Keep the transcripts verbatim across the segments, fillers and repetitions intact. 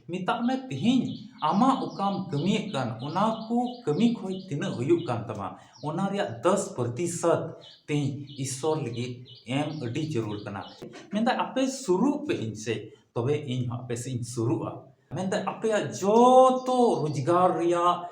ᱢᱮᱛᱟᱜ ᱢᱮ, ᱛᱮᱦᱮᱧ ᱟᱢᱟᱜ ᱚᱠᱟᱢ ᱠᱟᱹᱢᱤᱭᱮᱫ ᱠᱟᱱ, ᱚᱱᱟ ᱠᱚ ᱠᱟᱹᱢᱤ ᱠᱷᱚᱡ ᱛᱤᱱᱟᱹᱜ ᱦᱩᱭᱩᱜ ᱠᱟᱱ ᱛᱟᱢᱟ, ᱚᱱᱟ ᱨᱮᱭᱟᱜ ᱫᱚᱥ ᱯᱨᱚᱛᱤᱥᱚᱛ ᱛᱮᱦᱮᱧ ᱤᱥᱥᱚᱨ ᱞᱟᱹᱜᱤᱫ ᱮᱢ ᱟᱹᱰᱤ ᱡᱟᱹᱨᱩᱲ ᱠᱟᱱᱟ᱾ ᱢᱮᱱᱫᱟᱭ, ᱟᱯᱮ ᱥᱩᱨᱩᱜ ᱯᱮ ᱤᱧ ᱥᱮᱫ, ᱛᱚᱵᱮ ᱤᱧ ᱦᱚᱸ ᱟᱯᱮ ᱥᱮᱫ ᱤᱧ ᱥᱩᱨᱩᱜᱼᱟ᱾ ᱢᱮᱱᱫᱟᱭ, ᱟᱯᱮᱭᱟᱜ ᱡᱚᱛᱚ ᱨᱳᱡᱽᱜᱟᱨ ᱨᱮᱭᱟᱜ,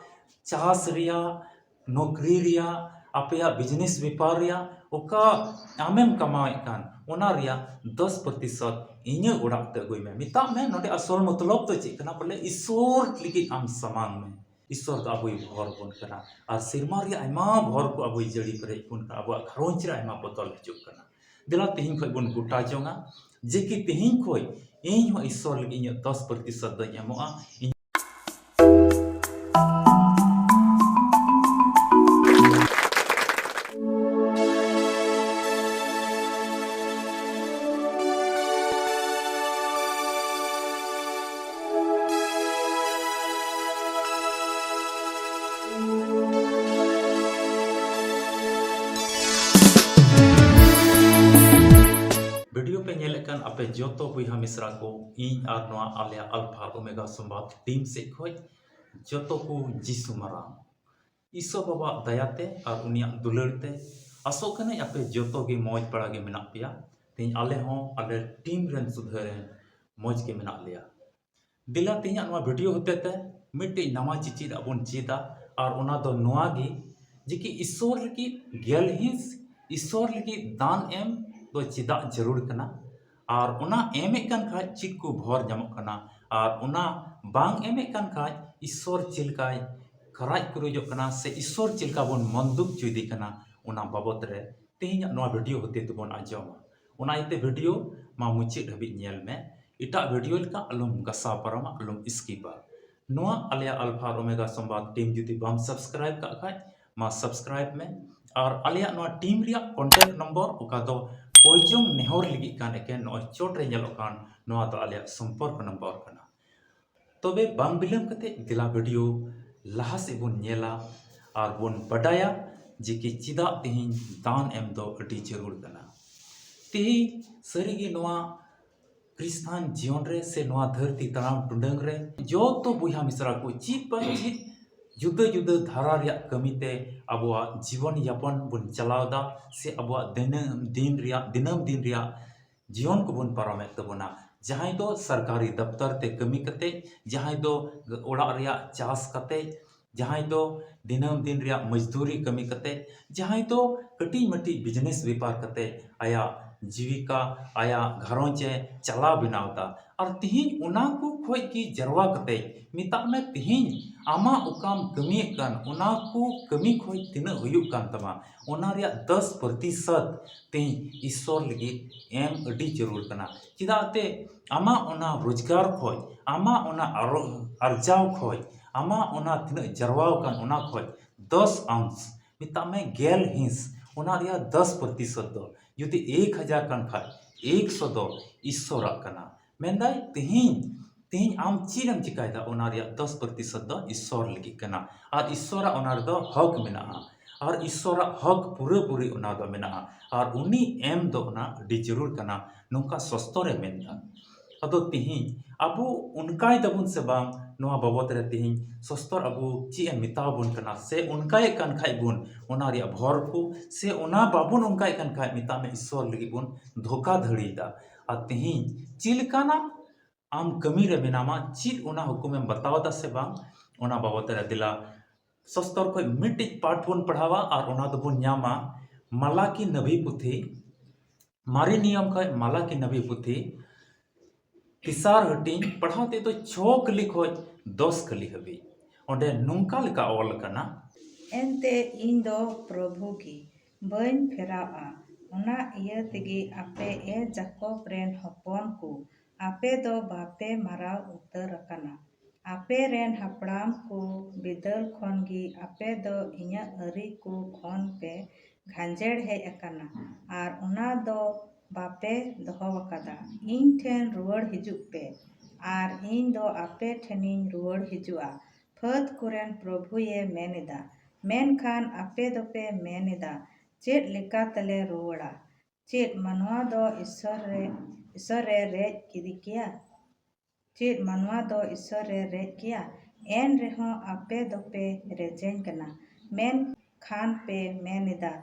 ᱪᱟᱥ ᱨᱮᱭᱟᱜ, ᱱᱚᱠᱨᱤ ᱨᱮᱭᱟᱜ, ᱟᱯᱮᱭᱟᱜ ᱵᱤᱡᱽᱱᱮᱥ ᱵᱮᱯᱟᱨ ᱨᱮᱭᱟᱜ, ᱚᱠᱟ ᱟᱢᱮᱢ ᱠᱟᱢᱟᱣᱮᱫ ᱠᱟᱱ, ᱚᱱᱟ ᱨᱮᱭᱟᱜ ᱫᱚᱥ ᱯᱨᱚᱛᱤᱥᱚᱛ ᱤᱧᱟᱹᱜ ᱚᱲᱟᱜ ᱛᱮ ᱟᱹᱜᱩᱭ ᱢᱮ᱾ ᱢᱮᱛᱟᱜ ᱢᱮ, ᱱᱚᱰᱮ ᱟᱥᱚᱞ ᱢᱚᱛᱞᱚᱵ ᱫᱚ ᱪᱮᱫ ᱠᱟᱱᱟ? ᱵᱚᱞᱮ, ᱤᱥᱥᱚᱨ ᱞᱟᱹᱜᱤᱫ ᱟᱢ ᱥᱟᱢᱟᱝ ᱢᱮ᱾ ᱤᱥᱥᱚᱨ ᱫᱚ ᱟᱵᱚᱭ ᱵᱷᱚᱨ ᱵᱚᱱ ᱠᱟᱱᱟ, ᱟᱨ ᱥᱮᱨᱢᱟ ᱨᱮᱭᱟᱜ ᱟᱭᱢᱟ ᱵᱷᱚᱨ ᱠᱚ ᱟᱵᱚᱭ ᱡᱟᱹᱲᱤ ᱯᱮᱨᱮᱡ ᱵᱚᱱ ᱠᱟᱱᱟ᱾ ᱟᱵᱚᱣᱟᱜ ᱜᱷᱟᱨᱚᱸᱡᱽ ᱨᱮ ᱟᱭᱢᱟ ᱵᱚᱫᱚᱞ ᱦᱤᱡᱩᱜ ᱠᱟᱱᱟ᱾ ᱫᱮᱞᱟ, ᱛᱮᱦᱮᱧ ᱠᱷᱚᱡ ᱵᱚᱱ ᱜᱚᱴᱟ ᱡᱚᱝᱟ ᱡᱮ ᱠᱤ ᱛᱮᱦᱮᱧ ᱠᱷᱚᱡ ᱤᱧ ᱦᱚᱸ ᱤᱥᱥᱚᱨ ᱞᱟᱹᱜᱤᱫ ᱤᱧᱟᱹᱜ ᱫᱚᱥ ᱯᱨᱚᱛᱤᱥᱚᱛ ᱫᱚᱧ ᱮᱢᱚᱜᱼᱟ᱾ ᱤᱧ ᱵᱷᱤᱰᱤᱭᱳ ᱯᱮ ᱧᱮᱞᱮᱫ ᱠᱟᱱ ᱟᱯᱮ ᱡᱚᱛᱚ ᱵᱚᱭᱦᱟ ᱢᱤᱥᱨᱟ ᱠᱚ, ᱤᱧ ᱟᱨ ᱱᱚᱣᱟ ᱟᱞᱮᱭᱟᱜ ᱟᱞᱯᱷᱟ ᱳᱢᱮᱜᱟ ᱥᱚᱢᱵᱟᱫ ᱴᱤᱢ ᱥᱮᱫ ᱠᱷᱚᱡ ᱡᱚᱛᱚ ᱠᱚ ᱡᱤᱥᱩ ᱢᱟᱨᱟᱝ ᱤᱥᱥᱚᱨ ᱵᱟᱵᱟᱣᱟᱜ ᱫᱟᱭᱟᱛᱮ ᱟᱨ ᱩᱱᱤᱭᱟᱜ ᱫᱩᱞᱟᱹᱲ ᱛᱮ ᱟᱥᱚᱜ ᱠᱟᱹᱱᱟᱹᱧ ᱟᱯᱮ ᱡᱚᱛᱚ ᱜᱮ ᱢᱚᱡᱽ ᱵᱟᱲᱟ ᱜᱮ ᱢᱮᱱᱟᱜ ᱯᱮᱭᱟ᱾ ᱛᱮᱦᱮᱧ ᱟᱞᱮ ᱦᱚᱸ ᱟᱞᱮ ᱴᱤᱢ ᱨᱮᱱ ᱥᱩᱫᱷᱟᱹ ᱨᱮᱱ ᱢᱚᱡᱽ ᱜᱮ ᱢᱮᱱᱟᱜ ᱞᱮᱭᱟ᱾ ᱫᱮᱞᱟ, ᱛᱮᱦᱮᱧᱟᱜ ᱱᱚᱣᱟ ᱵᱷᱤᱰᱤᱭᱳ ᱦᱚᱛᱮ ᱛᱮ ᱢᱤᱫᱴᱮᱡ ᱱᱟᱣᱟ ᱪᱮᱪᱮᱫ ᱟᱵᱚᱱ ᱪᱮᱫᱟ, ᱟᱨ ᱚᱱᱟ ᱫᱚ ᱱᱚᱣᱟ ᱜᱮ ᱡᱮ ᱠᱤ ᱤᱥᱥᱚᱨ ᱞᱟᱹᱜᱤᱫ ᱜᱮᱞ ᱦᱤᱸᱥ, ᱤᱥᱥᱚᱨ ᱞᱟᱹᱜᱤᱫ ᱫᱟᱱ ᱮᱢ ᱫᱚ ᱪᱮᱫᱟᱜ ᱡᱟᱹᱨᱩᱲ ᱠᱟᱱᱟ, ᱟᱨ ᱚᱱᱟ ᱮᱢᱮᱫ ᱠᱟᱱ ᱠᱷᱟᱡ ᱪᱮᱫ ᱠᱚ ᱵᱷᱚᱨ ᱧᱟᱢᱚᱜ ᱠᱟᱱᱟ, ᱟᱨ ᱚᱱᱟ ᱵᱟᱝ ᱮᱢᱮᱫ ᱠᱟᱱ ᱠᱷᱟᱡ ᱤᱥᱥᱚᱨ ᱪᱮᱫ ᱞᱮᱠᱟᱭ ᱠᱟᱨᱟᱡ ᱠᱩᱨᱩᱡᱚᱜ ᱠᱟᱱᱟ ᱥᱮ ᱤᱥᱥᱚᱨ ᱪᱮᱫ ᱞᱮᱠᱟ ᱵᱚᱱ ᱢᱚᱱᱫᱩᱠ ᱪᱚᱭᱫᱮ ᱠᱟᱱᱟ, ᱚᱱᱟ ᱵᱟᱵᱚᱛ ᱨᱮ ᱛᱮᱦᱮᱧᱟᱜ ᱱᱚᱣᱟ ᱵᱷᱤᱰᱤᱭᱳ ᱦᱚᱛᱮ ᱛᱮᱵᱚᱱ ᱟᱸᱡᱚᱢᱟ᱾ ᱚᱱᱟ ᱤᱭᱟᱹᱛᱮ ᱵᱷᱤᱰᱤᱭᱳ ᱢᱟ ᱢᱩᱪᱟᱹᱫ ᱦᱟᱹᱵᱤᱡ ᱧᱮᱞ ᱢᱮ᱾ ᱮᱴᱟᱜ ᱵᱷᱤᱰᱤᱭᱳ ᱞᱮᱠᱟ ᱟᱞᱚᱢ ᱜᱟᱥᱟᱣ ᱯᱟᱨᱚᱢᱟ, ᱟᱞᱚᱢ ᱥᱠᱤᱯᱟ᱾ ᱱᱚᱣᱟ ᱟᱞᱮᱭᱟᱜ ᱟᱞᱯᱷᱟ ᱟᱨ ᱳᱢᱮᱜᱟ ᱥᱚᱢᱵᱟᱫ ᱴᱤᱢ ᱡᱩᱫᱤ ᱵᱟᱢ ᱥᱟᱵᱥᱠᱨᱟᱭᱤᱵ ᱠᱟᱜ ᱠᱷᱟᱡ, ᱢᱟ ᱥᱟᱵᱥᱠᱨᱟᱭᱤᱵ ᱢᱮ᱾ ᱟᱨ ᱟᱞᱮᱭᱟᱜ ᱱᱚᱣᱟ ᱴᱤᱢ ᱨᱮᱭᱟᱜ ᱠᱚᱱᱴᱮᱠᱴ ᱱᱚᱢᱵᱚᱨ, ᱚᱠᱟ ᱫᱚ ᱠᱚᱭᱡᱚᱝ ᱱᱮᱦᱚᱨ ᱞᱟᱹᱜᱤᱫ ᱠᱟᱱ, ᱮᱠᱮᱱ ᱱᱚᱜᱼᱚᱭ ᱪᱚᱴ ᱨᱮ ᱧᱮᱞᱚᱜ ᱠᱟᱱ, ᱱᱚᱣᱟ ᱫᱚ ᱟᱞᱮᱭᱟᱜ ᱥᱚᱢᱯᱚᱨᱠ ᱱᱚᱢᱵᱚᱨ ᱠᱟᱱᱟ᱾ ᱛᱚᱵᱮ ᱵᱟᱝ ᱵᱤᱞᱚᱢ ᱠᱟᱛᱮ ᱫᱮᱞᱟ ᱵᱷᱤᱰᱤᱭᱳ ᱞᱟᱦᱟ ᱥᱮᱫ ᱵᱚᱱ ᱧᱮᱞᱟ ᱟᱨ ᱵᱚᱱ ᱵᱟᱰᱟᱭᱟ ᱡᱮ ᱠᱤ ᱪᱮᱫᱟᱜ ᱛᱮᱦᱮᱧ ᱫᱟᱱ ᱮᱢ ᱫᱚ ᱟᱹᱰᱤ ᱡᱟᱹᱨᱩᱲ ᱠᱟᱱᱟ᱾ ᱛᱮᱦᱮᱧ ᱥᱟᱹᱨᱤᱜᱮ ᱱᱚᱣᱟ ᱠᱷᱨᱤᱥᱴᱟᱱ ᱡᱤᱭᱚᱱ ᱨᱮ ᱥᱮ ᱱᱚᱣᱟ ᱫᱷᱟᱹᱨᱛᱤ ᱛᱟᱲᱟᱢ ᱴᱩᱰᱟᱹᱝ ᱨᱮ ᱡᱚᱛᱚ ᱵᱚᱭᱦᱟ ᱢᱤᱥᱨᱟ ᱠᱚ ᱪᱮᱫ ᱵᱟᱝ ᱪᱮᱫ ᱡᱩᱫᱟᱹ ᱡᱩᱫᱟᱹ ᱫᱷᱟᱨᱟ ᱨᱮᱭᱟᱜ ᱠᱟᱹᱢᱤ ᱛᱮ ᱟᱵᱚᱣᱟᱜ ᱡᱤᱵᱚᱱ ᱭᱟᱯᱚᱱ ᱵᱚᱱ ᱪᱟᱞᱟᱣ ᱮᱫᱟ ᱥᱮ ᱟᱵᱚᱣᱟᱜ ᱫᱤᱱᱟᱹᱢ ᱫᱤᱱ ᱨᱮᱭᱟᱜ, ᱫᱤᱱᱟᱹᱢ ᱫᱤᱱ ᱨᱮᱭᱟᱜ ᱡᱤᱭᱚᱱ ᱠᱚᱵᱚᱱ ᱯᱟᱨᱚᱢᱮᱫ ᱛᱟᱵᱚᱱᱟ᱾ ᱡᱟᱦᱟᱸᱭ ᱫᱚ ᱥᱚᱨᱠᱟᱨᱤ ᱫᱚᱯᱛᱚᱨ ᱛᱮ ᱠᱟᱹᱢᱤ ᱠᱟᱛᱮ, ᱡᱟᱦᱟᱸᱭ ᱫᱚ ᱚᱲᱟᱜ ᱨᱮᱭᱟᱜ ᱪᱟᱥ ᱠᱟᱛᱮ, ᱡᱟᱦᱟᱸᱭ ᱫᱚ ᱫᱤᱱᱟᱹᱢ ᱫᱤᱱ ᱨᱮᱭᱟᱜ ᱢᱚᱡᱽᱫᱩᱨᱤ ᱠᱟᱹᱢᱤ ᱠᱟᱛᱮ, ᱡᱟᱦᱟᱸᱭ ᱫᱚ ᱠᱟᱹᱴᱤᱡ ᱢᱟᱹᱴᱤᱡ ᱵᱤᱡᱽᱱᱮᱥ ᱵᱮᱯᱟᱨ ᱠᱟᱛᱮ ᱟᱭᱟᱜ ᱡᱤᱵᱤᱠᱟ, ᱟᱭᱟᱜ ᱜᱷᱟᱨᱚᱸᱡᱽ ᱮ ᱪᱟᱞᱟᱣ ᱵᱮᱱᱟᱣ ᱮᱫᱟ᱾ ᱟᱨ ᱛᱤᱦᱤᱧ ᱚᱱᱟ ᱠᱚ ᱠᱷᱚᱡ ᱜᱮ ᱡᱟᱨᱣᱟ ᱠᱟᱛᱮ ᱢᱮᱛᱟᱜ ᱢᱮ, ᱛᱤᱦᱤᱧ ᱟᱢᱟᱜ ᱚᱠᱟᱢ ᱠᱟᱹᱢᱤᱭᱮᱫ ᱠᱟᱱ, ᱚᱱᱟ ᱠᱚ ᱠᱟᱹᱢᱤ ᱠᱷᱚᱡ ᱛᱤᱱᱟᱹᱜ ᱦᱩᱭᱩᱜ ᱠᱟᱱ ᱛᱟᱢᱟ, ᱚᱱᱟ ᱨᱮᱭᱟᱜ ᱫᱚᱥ ᱯᱨᱚᱛᱤᱥᱚᱛ ᱛᱤᱦᱤᱧ ᱤᱥᱥᱚᱨ ᱞᱟᱹᱜᱤᱫ ᱮᱢ ᱟᱹᱰᱤ ᱡᱟᱹᱨᱩᱲ ᱠᱟᱱᱟ᱾ ᱪᱮᱫᱟᱜ ᱛᱮ ᱟᱢᱟᱜ ᱚᱱᱟ ᱨᱳᱡᱽᱜᱟᱨ ᱠᱷᱚᱡ, ᱟᱢᱟᱜ ᱚᱱᱟ ᱟᱨᱚ-, ᱟᱨᱡᱟᱣ ᱠᱷᱚᱡ, ᱟᱢᱟᱜ ᱚᱱᱟ ᱛᱤᱱᱟᱹᱜ ᱡᱟᱨᱣᱟ ᱟᱠᱟᱱ, ᱚᱱᱟ ᱠᱷᱚᱡ ᱫᱚᱥ ᱚᱝᱥ, ᱢᱮᱛᱟᱜ ᱢᱮ ᱜᱮᱞ ᱦᱤᱸᱥ, ᱚᱱᱟ ᱨᱮᱭᱟᱜ ᱫᱚᱥ ᱯᱨᱚᱛᱤᱥᱚᱛ ᱫᱚ, ᱡᱩᱫᱤ ᱮᱠ ᱦᱟᱡᱟᱨ ᱠᱟᱱ ᱠᱷᱟᱡ, ᱮᱠᱥᱚ ᱫᱚ ᱤᱥᱥᱚᱨᱟᱜ ᱠᱟᱱᱟ᱾ ᱢᱮᱱᱫᱟᱭ, ᱛᱤᱦᱤᱧ, ᱛᱤᱦᱤᱧ ᱟᱢ ᱪᱮᱫ ᱮᱢ ᱪᱤᱠᱟᱭᱮᱫᱟ, ᱚᱱᱟ ᱨᱮᱭᱟᱜ ᱫᱚᱥ ᱯᱨᱚᱛᱤᱥᱚᱛ ᱫᱚ ᱤᱥᱥᱚᱨ ᱞᱟᱹᱜᱤᱫ ᱠᱟᱱᱟ᱾ ᱟᱨ ᱤᱥᱥᱚᱨᱟᱜ ᱚᱱᱟ ᱨᱮᱫᱚ ᱦᱚᱠ ᱢᱮᱱᱟᱜᱼᱟ᱾ ᱟᱨ ᱤᱥᱥᱚᱨᱟᱜ ᱦᱚᱠ ᱯᱩᱨᱟᱹᱯᱩᱨᱤ ᱚᱱᱟ ᱫᱚ ᱢᱮᱱᱟᱜᱼᱟ᱾ ᱟᱨ ᱩᱱᱤ ᱮᱢ ᱫᱚ ᱚᱱᱟ ᱟᱹᱰᱤ ᱡᱟᱹᱨᱩᱲ ᱠᱟᱱᱟ, ᱱᱚᱝᱠᱟ ᱥᱚᱥᱛᱚᱨᱮ ᱢᱮᱱᱫᱟ᱾ ᱟᱫᱚ ᱛᱤᱦᱤᱧ ᱟᱵᱚ ᱚᱱᱠᱟᱭ ᱫᱟᱵᱚᱱ ᱥᱮ ᱵᱟᱝ, ᱱᱚᱣᱟ ᱵᱟᱵᱚᱛ ᱨᱮ ᱛᱤᱦᱤᱧ ᱥᱚᱥᱛᱚᱨ ᱟᱵᱚ ᱪᱮᱫ ᱮ ᱢᱮᱛᱟ ᱵᱚᱱ ᱠᱟᱱᱟ, ᱥᱮ ᱚᱱᱠᱟᱭᱮᱫ ᱠᱟᱱ ᱠᱷᱟᱡ ᱵᱚᱱ ᱚᱱᱟ ᱨᱮᱭᱟᱜ ᱵᱷᱚᱨ ᱠᱚ, ᱥᱮ ᱚᱱᱟ ᱵᱟᱵᱚᱱ ᱚᱱᱠᱟᱭᱮᱫ ᱠᱟᱱ ᱠᱷᱟᱡ ᱢᱮᱛᱟᱜ ᱢᱮ ᱤᱥᱥᱚᱨ ᱞᱟᱹᱜᱤᱫ ᱵᱚᱱ ᱫᱷᱳᱠᱟ ᱫᱷᱟᱹᱲᱤᱭᱮᱫᱟ᱾ ᱟᱨ ᱛᱤᱦᱤᱧ ᱪᱮᱫ ᱞᱮᱠᱟᱱᱟᱜ ᱟᱢ ᱠᱟᱹᱢᱤ ᱨᱮ ᱢᱮᱱᱟᱢᱟ, ᱪᱮᱫ ᱚᱱᱟ ᱦᱩᱠᱩᱢᱮᱢ ᱵᱟᱛᱟᱣ ᱮᱫᱟ ᱥᱮ ᱵᱟᱝ, ᱚᱱᱟ ᱵᱟᱵᱚᱛ ᱨᱮ ᱫᱮᱞᱟ ᱥᱚᱥᱛᱚᱨ ᱠᱷᱚᱡ ᱢᱤᱫᱴᱤᱡ ᱯᱟᱴ ᱵᱚᱱ ᱯᱟᱲᱦᱟᱣᱟ ᱟᱨ ᱚᱱᱟ ᱫᱚᱵᱚᱱ ᱧᱟᱢᱟ ᱢᱟᱞᱟᱠᱤ ᱱᱟᱵᱤ ᱯᱩᱛᱷᱤ, ᱢᱟᱨᱮ ᱱᱤᱭᱚᱢ ᱠᱷᱚᱡ ᱢᱟᱞᱟᱠᱤ ᱱᱟᱵᱤ ᱯᱩᱛᱷᱤ, ᱛᱮᱥᱟᱨ ᱦᱟᱹᱴᱤᱧ, ᱯᱟᱲᱦᱟᱣ ᱛᱮᱫᱚ ᱪᱷᱚ ᱠᱟᱹᱞᱤ ᱠᱷᱚᱡ ᱫᱚᱥ ᱠᱟᱹᱞᱤ ᱦᱟᱹᱵᱤᱡ᱾ ᱚᱸᱰᱮ ᱱᱚᱝᱠᱟ ᱞᱮᱠᱟ ᱚᱞ ᱟᱠᱟᱱᱟ, ᱮᱱᱛᱮ ᱤᱧ ᱫᱚ ᱯᱨᱚᱵᱷᱩ ᱜᱮ, ᱵᱟᱹᱧ ᱯᱷᱮᱨᱟᱣᱜᱼᱟ᱾ ᱚᱱᱟ ᱤᱭᱟᱹ ᱛᱮᱜᱮ ᱟᱯᱮ, ᱮ ᱡᱟᱠᱚᱵ ᱨᱮᱱ ᱦᱚᱯᱚᱱ ᱠᱚ, ᱟᱯᱮ ᱫᱚ ᱵᱟᱯᱮ ᱢᱟᱨᱟᱣ ᱩᱛᱟᱹᱨ ᱟᱠᱟᱱᱟ᱾ ᱟᱯᱮ ᱨᱮᱱ ᱦᱟᱯᱲᱟᱢ ᱠᱚ ᱵᱤᱫᱟᱹᱞ ᱠᱷᱚᱱ ᱜᱮ ᱟᱯᱮ ᱫᱚ ᱤᱧᱟᱹᱜ ᱟᱹᱨᱤ ᱠᱚ ᱠᱷᱚᱱ ᱯᱮ ᱜᱷᱟᱸᱡᱮᱲ ᱦᱮᱡ ᱟᱠᱟᱱᱟ, ᱟᱨ ᱚᱱᱟ ᱫᱚ ᱵᱟᱯᱮ ᱫᱚᱦᱚ ᱟᱠᱟᱫᱟ᱾ ᱤᱧ ᱴᱷᱮᱱ ᱨᱩᱣᱟᱹᱲ ᱦᱤᱡᱩᱜ ᱯᱮ, ᱟᱨ ᱤᱧ ᱫᱚ ᱟᱯᱮ ᱴᱷᱮᱱᱤᱧ ᱨᱩᱣᱟᱹᱲ ᱦᱤᱡᱩᱜᱼᱟ᱾ ᱯᱷᱟᱹᱫ ᱠᱚᱨᱮᱱ ᱯᱨᱚᱵᱷᱩᱭᱮ ᱢᱮᱱ ᱮᱫᱟ᱾ ᱢᱮᱱᱠᱷᱟᱱ ᱟᱯᱮ ᱫᱚᱯᱮ ᱢᱮᱱ ᱮᱫᱟ, ᱪᱮᱫ ᱞᱮᱠᱟ ᱛᱮᱞᱮ ᱨᱩᱣᱟᱹᱲᱟ? ᱪᱮᱫ ᱢᱟᱱᱣᱟ ᱫᱚ ᱤᱥᱥᱚᱨ ᱨᱮ, ᱤᱥᱚᱨᱮ ᱨᱮᱡ ᱠᱮᱫᱮ ᱠᱮᱭᱟ? ᱪᱮᱫ ᱢᱟᱱᱣᱟ ᱫᱚ ᱤᱥᱚᱨᱮ ᱨᱮᱡ ᱠᱮᱭᱟ? ᱮᱱ ᱨᱮᱦᱚᱸ ᱟᱯᱮ ᱫᱚᱯᱮ ᱨᱮᱡᱮᱧ ᱠᱟᱱᱟ᱾ ᱢᱮᱱᱠᱷᱟᱱ ᱯᱮ ᱢᱮᱱ ᱮᱫᱟ,